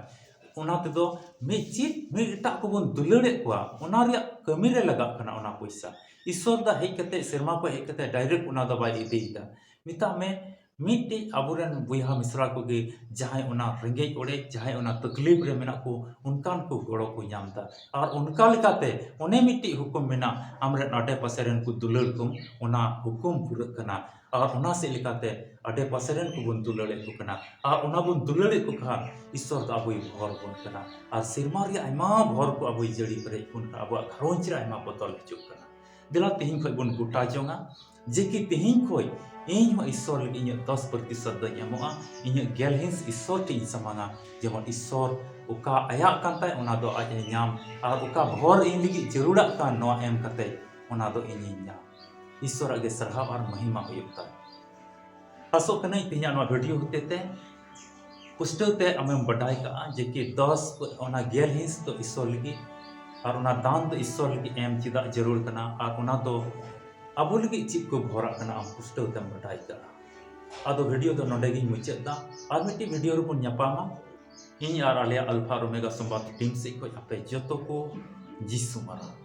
ᱚᱱᱟ ᱛᱮᱫᱚ ᱢᱤᱫ ᱪᱮᱫ ᱢᱤᱫ ᱮᱴᱟᱜ ᱠᱚᱵᱚᱱ ᱫᱩᱞᱟᱹᱲᱮᱫ ᱠᱚᱣᱟ, ᱚᱱᱟ ᱨᱮᱭᱟᱜ ᱠᱟᱹᱢᱤ ᱨᱮ ᱞᱟᱜᱟᱜ ᱠᱟᱱᱟ ᱚᱱᱟ ᱯᱚᱭᱥᱟ᱾ ᱤᱥᱥᱚᱨ ᱫᱚ ᱦᱮᱡ ᱠᱟᱛᱮ, ᱥᱮᱨᱢᱟ ᱠᱷᱚᱱ ᱦᱮᱡ ᱠᱟᱛᱮ direct ᱚᱱᱟ ᱫᱚ ᱵᱟᱭ ᱤᱫᱤᱭᱮᱫᱟ᱾ ᱢᱮᱛᱟᱜ ᱢᱮ, ᱢᱤᱫᱴᱤᱡ ᱟᱵᱚᱨᱮᱱ ᱵᱚᱭᱦᱟ ᱢᱤᱥᱨᱟ ᱠᱚᱜᱮ ᱡᱟᱦᱟᱸᱭ ᱚᱱᱟ ᱨᱮᱸᱜᱮᱡ ᱚᱲᱮᱡ, ᱡᱟᱦᱟᱸᱭ ᱚᱱᱟ ᱛᱟᱠᱞᱤᱯ ᱨᱮ ᱢᱮᱱᱟᱜ ᱠᱚ, ᱚᱱᱠᱟᱱ ᱠᱚ ᱜᱚᱲᱚ ᱠᱚ ᱧᱟᱢ ᱮᱫᱟ᱾ ᱟᱨ ᱚᱱᱠᱟ ᱞᱮᱠᱟᱛᱮ ᱚᱱᱮ ᱢᱤᱫᱴᱤᱡ ᱦᱩᱠᱩᱢ ᱢᱮᱱᱟᱜ, ᱟᱢᱨᱮᱱ ᱟᱰᱮ ᱯᱟᱥᱮ ᱨᱮᱱ ᱠᱚ ᱫᱩᱞᱟᱹᱲ ᱠᱚᱢ, ᱚᱱᱟ ᱦᱩᱠᱩᱢ ᱯᱩᱨᱟᱹᱜ ᱠᱟᱱᱟ᱾ ᱟᱨ ᱚᱱᱟ ᱥᱮᱫ ᱞᱮᱠᱟᱛᱮ ᱟᱰᱮ ᱯᱟᱥᱮ ᱨᱮᱱ ᱠᱚᱵᱚᱱ ᱫᱩᱞᱟᱹᱲᱮᱫ ᱠᱚ ᱠᱟᱱᱟ᱾ ᱟᱨ ᱚᱱᱟ ᱵᱚᱱ ᱫᱩᱞᱟᱹᱲᱮᱫ ᱠᱚ ᱠᱷᱟᱱ ᱤᱥᱥᱚᱨ ᱫᱚ ᱟᱵᱚᱭ ᱵᱷᱚᱨ ᱵᱚᱱ ᱠᱟᱱᱟ᱾ ᱟᱨ ᱥᱮᱨᱢᱟ ᱨᱮᱭᱟᱜ ᱟᱭᱢᱟ ᱵᱷᱚᱨ ᱠᱚ ᱟᱵᱚᱭ ᱡᱟᱹᱲᱤ ᱯᱮᱨᱮᱡ ᱵᱚᱱ ᱠᱟᱱᱟ᱾ ᱟᱵᱚᱣᱟᱜ ᱜᱷᱟᱨᱚᱸᱡᱽ ᱨᱮ ᱟᱭᱢᱟ ᱵᱚᱫᱚᱞ ᱦᱤᱡᱩᱜ ᱠᱟᱱᱟ᱾ ᱫᱮᱞᱟ ᱛᱮᱦᱮᱧ ᱠᱷᱚᱱ ᱵᱚᱱ ᱜᱚᱴᱟ ᱡᱚᱝᱟ᱾ ᱡᱮ ᱠᱤ ᱛᱮᱦᱮᱧ ᱠᱷᱚᱱ ᱤᱧ ᱦᱚᱸ ᱤᱥᱥᱚᱨ ᱞᱟᱹᱜᱤᱫ ᱤᱧᱟᱹᱜ ᱫᱚᱥ ᱯᱨᱚᱛᱤᱥᱚᱛ ᱫᱚᱧ ᱮᱢᱚᱜᱼᱟ, ᱤᱧᱟᱹᱜ ᱜᱮᱞ ᱦᱤᱸᱥ ᱤᱥᱥᱚᱨ ᱴᱷᱮᱱ ᱤᱧ ᱥᱟᱢᱟᱝᱟ, ᱡᱮᱢᱚᱱ ᱤᱥᱥᱚᱨ ᱚᱠᱟ ᱟᱭᱟᱜ ᱠᱟᱱ ᱛᱟᱭ ᱚᱱᱟ ᱫᱚ ᱟᱡ ᱮ ᱧᱟᱢ, ᱟᱨ ᱚᱠᱟ ᱵᱷᱚᱨ ᱤᱧ ᱞᱟᱹᱜᱤᱫ ᱡᱟᱹᱨᱩᱲᱟᱜ ᱠᱟᱱ ᱱᱚᱣᱟ ᱮᱢ ᱠᱟᱛᱮ ᱚᱱᱟ ᱫᱚ ᱤᱧᱤᱧ ᱧᱟᱢ᱾ ᱤᱥᱥᱚᱨᱟᱜ ᱜᱮ ᱥᱟᱨᱦᱟᱣ ᱟᱨ ᱢᱚᱦᱤᱢᱟ ᱦᱩᱭᱩᱜ ᱛᱟᱭ᱾ ᱟᱥᱚᱜ ᱠᱟᱹᱱᱟᱹᱧ ᱛᱮᱦᱮᱧᱟᱜ ᱱᱚᱣᱟ ᱵᱷᱤᱰᱤᱭᱳ ᱦᱚᱛᱮ ᱛᱮ ᱯᱩᱥᱴᱟᱹᱣ ᱛᱮ ᱟᱢᱮᱢ ᱵᱟᱰᱟᱭ ᱠᱟᱜᱼᱟ ᱡᱮ ᱠᱤ ᱫᱚᱥ ᱚᱱᱟ ᱜᱮᱞ ᱦᱤᱸᱥ ᱫᱚ ᱤᱥᱥᱚᱨ ᱞᱟᱹᱜᱤᱫ ᱟᱨ ᱚᱱᱟ ᱫᱟᱱ ᱫᱚ ᱤᱥᱥᱚᱨ ᱞᱟᱹᱜᱤᱫ ᱮᱢ ᱪᱮᱫᱟᱜ ᱡᱟᱹᱨᱩᱲ ᱠᱟᱱᱟ ᱟᱨ ᱚᱱᱟ ᱫᱚ ᱟᱵᱚ ᱞᱟᱹᱜᱤᱫ ᱪᱮᱫ ᱠᱚ ᱵᱷᱚᱨᱟᱜ ᱠᱟᱱᱟ ᱟᱢ ᱯᱩᱥᱴᱟᱹᱣ ᱛᱮᱢ ᱵᱟᱰᱟᱭ ᱠᱟᱜᱼᱟ᱾ ᱟᱫᱚ ᱵᱷᱤᱰᱤᱭᱳ ᱫᱚ ᱱᱚᱰᱮ ᱜᱤᱧ ᱢᱩᱪᱟᱹᱫ ᱮᱫᱟ᱾ ᱟᱨ ᱢᱤᱫᱴᱤᱡ ᱵᱷᱤᱰᱤᱭᱳ ᱨᱮᱵᱚᱱ ᱧᱟᱯᱟᱢᱟ᱾ ᱤᱧ ᱟᱨ ᱟᱞᱮᱭᱟᱜ ᱟᱞᱯᱷᱟ ᱟᱨ ᱳᱢᱮᱜᱟ ᱥᱚᱢᱵᱟᱫ ᱴᱤᱢ ᱥᱮᱫ ᱠᱷᱚᱱ ᱟᱯᱮ ᱡᱚᱛᱚ ᱠᱚ ᱡᱤᱥᱩ ᱢᱟᱨᱟᱝ᱾